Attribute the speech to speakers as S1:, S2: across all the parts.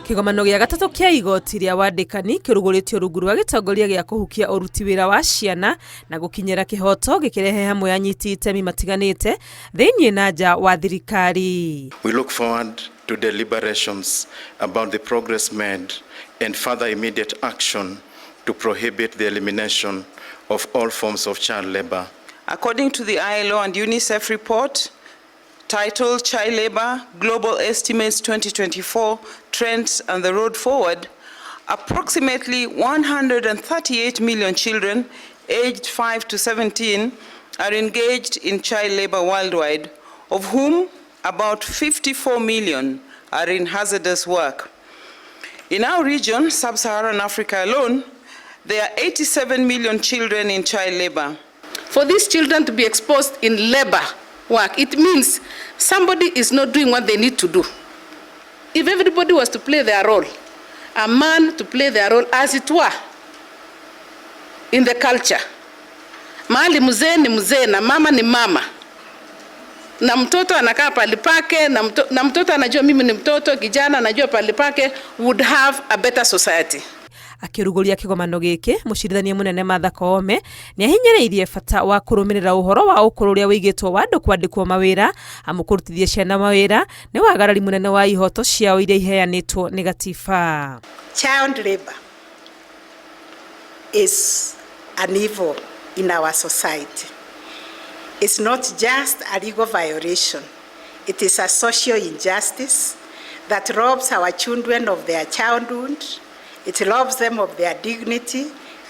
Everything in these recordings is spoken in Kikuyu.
S1: Kĩgomano gĩa gatatũ kĩa igoti rĩa wandĩkani kĩrugũrĩtio rungu rwa gĩtongoria gĩa kũhukia ũruti wĩra wa ciana na gũkinyĩra kĩhoto, gĩkĩrehe hamwe anyiti itemi matiganĩte thĩinĩ na nja wa thirikari.
S2: We look forward to deliberations about the progress made and further immediate action to prohibit the elimination of all forms of child labor.
S3: According to the ILO and UNICEF report titled "Child Labor, Global Estimates 2024, Trends and the Road Forward", approximately 138 million children aged 5 to 17 are engaged in child labor worldwide, of whom about 54 million are in hazardous work. In our region, Sub-Saharan Africa alone, there are 87 million children in child labor.
S4: For these children to be exposed in labor work, it means somebody is not doing what they need to do. If everybody was to play their role, a man to play their role as it were in the culture, mahali mzee ni mzee na mama ni mama na mtoto anakaa pali pake na mtoto anajua mimi ni mtoto, kijana anajua pali pake, would have a better society.
S1: Akĩrugũria kĩgomano gĩkĩ, mũcirithania mũnene Martha Koome nĩ ahinyĩrĩirie bata wa kũrũmĩrĩra ũhoro wa ũkũrũ ũrĩa wĩigĩtwo wa andũ kwandĩkwo mawĩra, amu kũrutithia ciana mawĩra nĩ wagarari mũnene wa ihoto ciao iria iheanĩtwo nĩ gatiba.
S5: Child labor is an evil in our society. It's not just a legal violation. It is a social injustice that robs our children of their childhood. It robs them of their dignity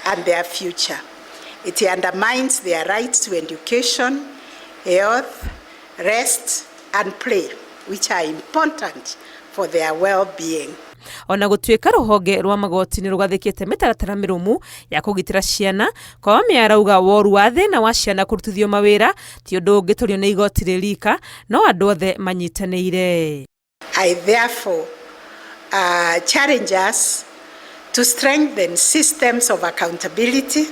S5: and their future. It undermines their rights to education, health, rest, and play, which are important for their well-being.
S1: Ona gũtuĩka rũhonge rwa magoti nĩ rũgathĩkĩte mĩtaratara mĩrũmu ya kũgitĩra ciana, Koome arauga woru wa thĩna wa ciana kũrutithio mawĩra ti ũndũ ũngĩtorio nĩ igoti rĩ rika, no andũ othe manyitanĩire.
S5: I therefore challenge us to strengthen systems of accountability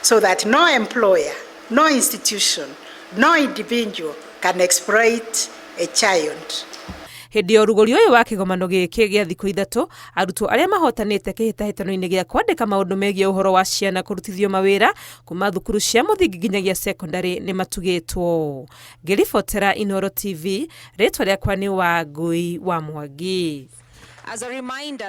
S5: so that no employer, no institution, no individual can exploit a child.
S1: Hĩndĩ ya ũrugũri ũyũ wa kĩgomano gĩkĩ gĩa thikũ 3, arutwo arĩa mahotanĩte kĩhĩtahĩtano-inĩ gĩa kwandĩka maũndũ megiĩ ũhoro wa ciana kũrutithio mawĩra kuma thukuru cia mũthingi nginyagia sekondarĩ nĩ matugĩtwo. Ngĩribotera Inooro TV, rĩtwa rĩakwa nĩ Wangui wa Mwangi.
S6: As a reminder